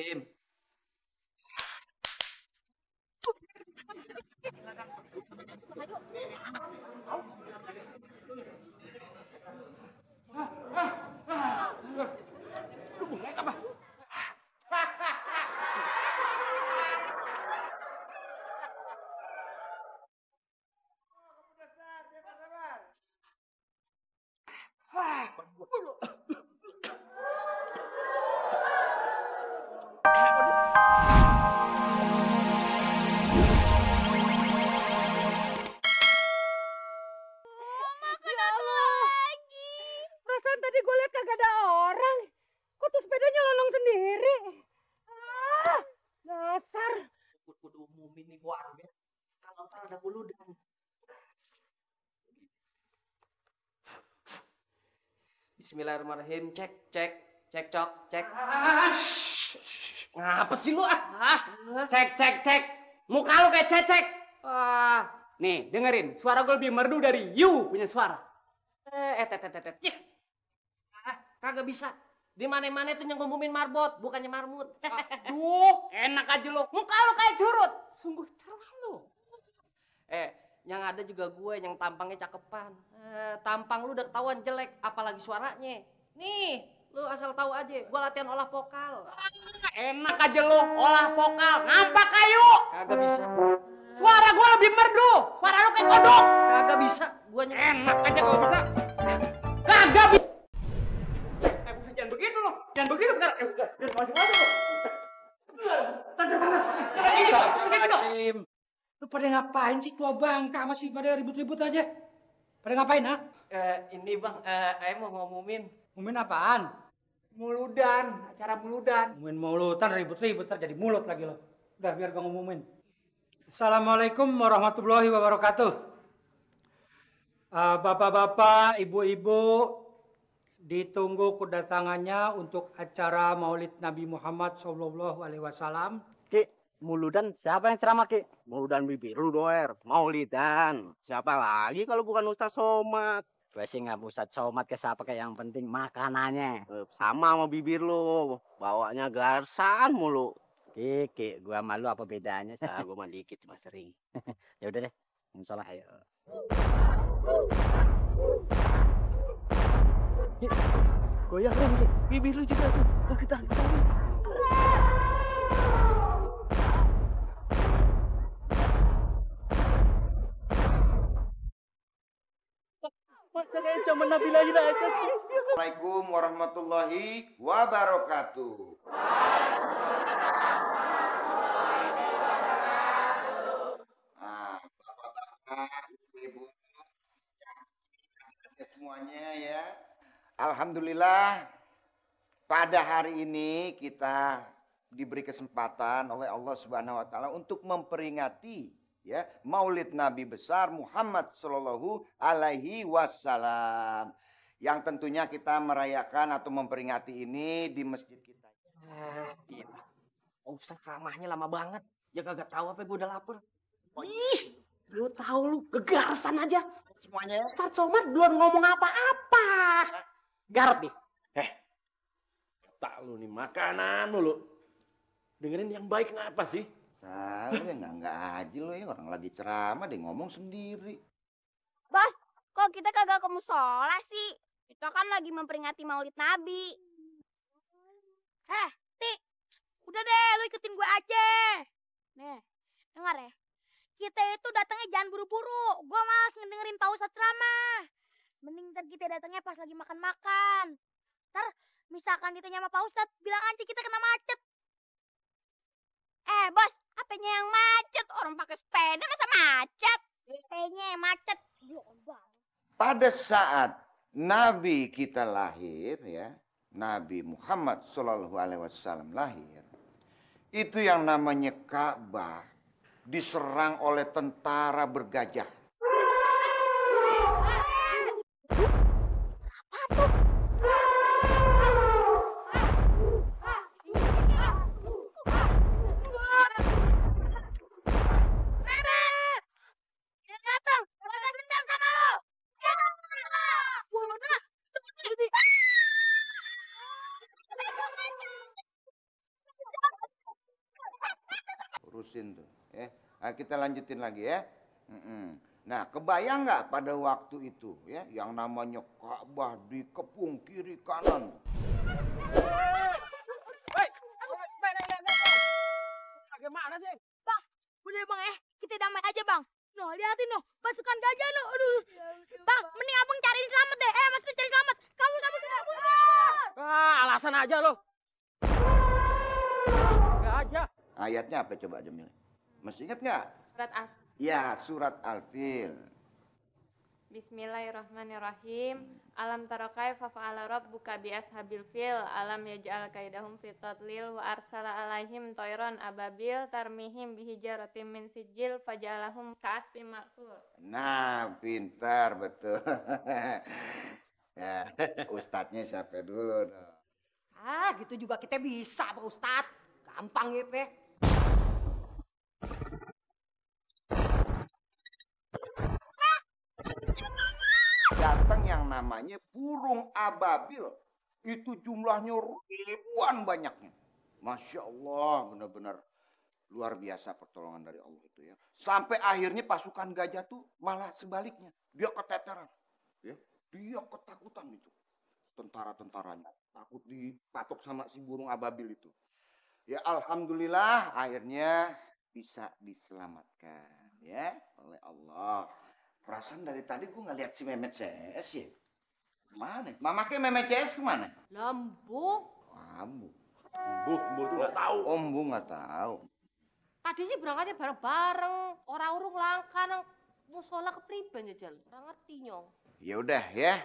Bismillahirrahmanirrahim. Lu bengek apa? Makan apa lagi? Perasaan tadi gue lihat kagak ada orang. Kok tuh sepedanya lolong sendiri? Ah, dasar. Kudu umumin nih warga. Kalau ntar ada buludan. Bismillahirrahmanirrahim. Cek, cok, cek. Ngapa sih lu Cek. Muka lu kayak cecek. Nih, dengerin. Suara gue lebih merdu dari you punya suara. Kagak bisa. Di mana-mana itu yang ngumumin marbot, bukannya marmut. Duh, enak aja lu. Muka lu kayak curut. Sungguh terlalu. Yang ada juga gue yang tampangnya cakepan. Tampang lu udah ketahuan jelek, apalagi suaranya. Nih, lu asal tahu aja, gue latihan olah vokal. Enak aja lu, olah vokal. Nampak kayu. Kagak bisa. Suara gue lebih merdu. Suara lu kayak kodok. Kagak bisa. Guanya enak aja kalau bisa. Kagak bisa. Buset, jangan begitu lu. Jangan begitu sekarang. Buset, jangan maju-maju lu. Astagfirullahaladzim. Lu pada ngapain sih tua bangka masih pada ribut-ribut aja? Pada ngapain, ha? Ini bang, mau ngumumin. Ngumumin apaan? Muludan, acara muludan. Ngumumin mulutan ribut-ribut terjadi mulut lagi lo. Udah biar gua ngumumin. Assalamualaikum warahmatullahi wabarakatuh. Bapak-bapak, ibu-ibu, ditunggu kedatangannya untuk acara Maulid Nabi Muhammad SAW. Ki, muludan siapa yang ceramah, Ki? Muludan bibir lu doer, maulidan. Siapa lagi kalau bukan Ustaz Somad? Gue sih nggak Ustaz Somad ke siapa, kayak yang penting makanannya. Sama bibir lu, bawanya garsan mulu. Ki, gua malu apa bedanya? Gua mah dikit cuma sering. Ya udah deh, insyaallah ayo. Goyang Ren, Ki. Bibir lu juga tuh. Kita. Masa kayak zaman Nabi lahir aja. Assalamualaikum warahmatullahi wabarakatuh. Bapak-bapak, ibu-ibu, semuanya ya. Alhamdulillah, pada hari ini kita diberi kesempatan oleh Allah Subhanahu wa taala untuk memperingati ya Maulid Nabi besar Muhammad Shallallahu alaihi wasallam. Yang tentunya kita merayakan atau memperingati ini di masjid kita. Gila. Ustadz ramahnya lama banget. Ya kagak tahu apa gue udah lapar. Ih, lu tahu lu gegarasan aja. Semuanya. Ustadz Somad belum ngomong apa-apa. Garot nih. Tak lu nih makanan lu. Dengerin yang baik ngapa sih? Tahu ya enggak aja lo ya, orang lagi ceramah dia ngomong sendiri. Bos, kok kita kagak ke musola sih? Kita kan lagi memperingati Maulid Nabi. Ti, udah deh, lu ikutin gue aja. Nih, dengar ya. Kita itu datangnya jangan buru-buru. Gue malas ngedengerin Pak Ustadz ceramah. Mending ntar kita datangnya pas lagi makan-makan. Ntar misalkan kita nyama Pak Ustadz, bilang aja kita kena macet. Bos, apanya yang macet? Orang pakai sepeda masa macet? Kayaknya yang macet. Pada saat Nabi kita lahir ya, Nabi Muhammad Shallallahu alaihi wasallam lahir, itu yang namanya Ka'bah diserang oleh tentara bergajah. lanjutin tuh. Ya. Nah, kita lanjutin lagi ya. Nah, kebayang nggak pada waktu itu ya, yang namanya Ka'bah dikepung kiri kanan. Bagaimana sih? Bang, udah bang kita damai aja bang. No, liatin no, pasukan gajah no. Aduh. Bang, mending abang cariin selamat deh. Maksudnya cari selamat. Kamu. Alasan aja lo. Gajah. Ayatnya apa coba Jamil? Masih ingat nggak? Surat Al. Ya, surat Al-Fil. Bismillahirrahmanirrahim. Alam tara kaifa fa'ala rabbuka bi ashabil fil. Alam yaj'al kaidahum fi tadlil wa arsala alaihim tayran ababil tarmihim bihijaratin min sijil faja'alahum ka'asfin ma'kul. Nah, pintar betul. Ya, ustadznya siapa dulu dong? Gitu juga kita bisa Pak Ustadz. Gampang ya, Pe. Datang yang namanya burung ababil. Itu jumlahnya ribuan banyaknya. Masya Allah, benar-benar luar biasa pertolongan dari Allah itu ya. Sampai akhirnya pasukan gajah tuh malah sebaliknya. Dia keteteran. Ya. Dia ketakutan itu. Tentara-tentaranya. Takut dipatok sama si burung ababil itu. Ya alhamdulillah akhirnya bisa diselamatkan ya oleh Allah. Perasaan dari tadi gue ngeliat si Memet CS ya. Kemana? Mamaknya Memet CS kemana? Lambu. Ambu. Bu tuh nggak tahu. Om Bu nggak tahu. Tadi sih berangkatnya bareng-bareng. Orang urung langka nang musola kepriben jajal. Orang ngerti nyong. Ya udah ya.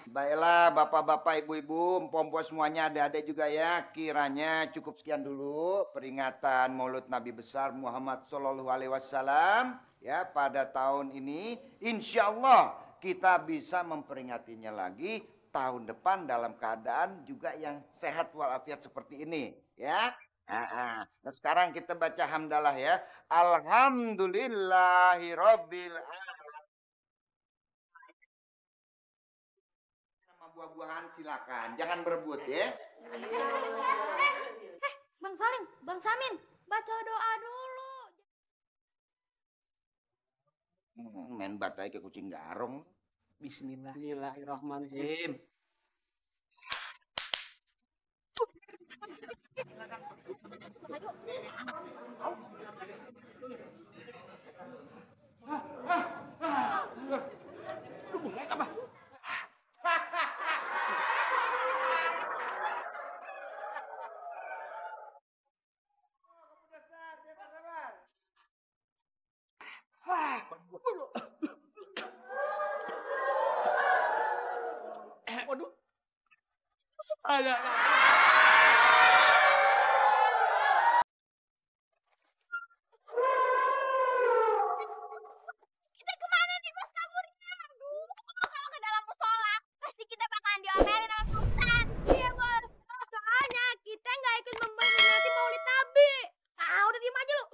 Baiklah bapak-bapak, ibu-ibu, mpom-mpom semuanya, adik-adik juga ya. Kiranya cukup sekian dulu peringatan Maulid Nabi besar Muhammad Shallallahu Alaihi Wasallam ya pada tahun ini. Insya Allah kita bisa memperingatinya lagi tahun depan dalam keadaan juga yang sehat walafiat seperti ini ya. Nah, sekarang kita baca hamdalah ya. Alhamdulillahirabbil alamin. Buah-buahan silakan, jangan berebut ya. Bang Salim, Bang Samin, baca doa dulu. Main batai ke kucing garong. Bismillahirrahmanirrahim. Lu bengek apa? Waduh. Ada. Kita kemana nih Mas kaburnya? Aduh, kalau ke dalam musola pasti kita bakalan diomelin sama Ustaz. Iya Bos. Soalnya kita nggak ikut memperingati Maulid Nabi. Udah diem aja lu.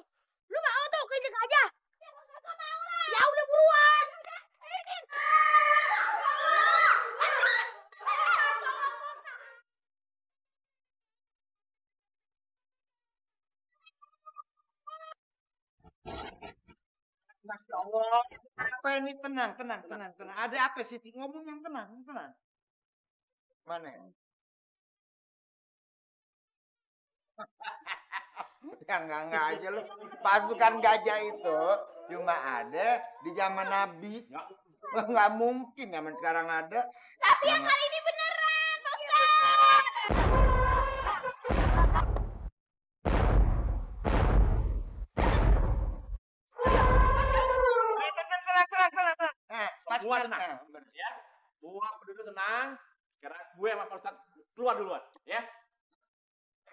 Lu mau tuh kejar aja. Ya mau lah. Ya udah buruan. Masya Allah. Apa ini? Tenang. Ada apa sih? Ngomong yang tenang. Mana? Ya enggak aja lu. Pasukan gajah itu cuma ada di zaman Nabi. Enggak mungkin zaman sekarang ada. Tapi yang kali ini beneran, Pak Ustaz. Tenang. Semua tenang. Ya. Semua penduduk tenang. Sekarang gue sama Pak Ustadz keluar duluan, ya.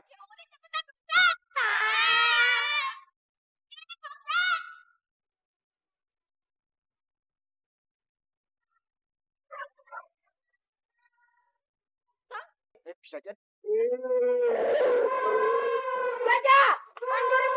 Ya udah cepetan Ustaz. Ini Pak Ustaz. Bisa jadi. Gajah, hancurin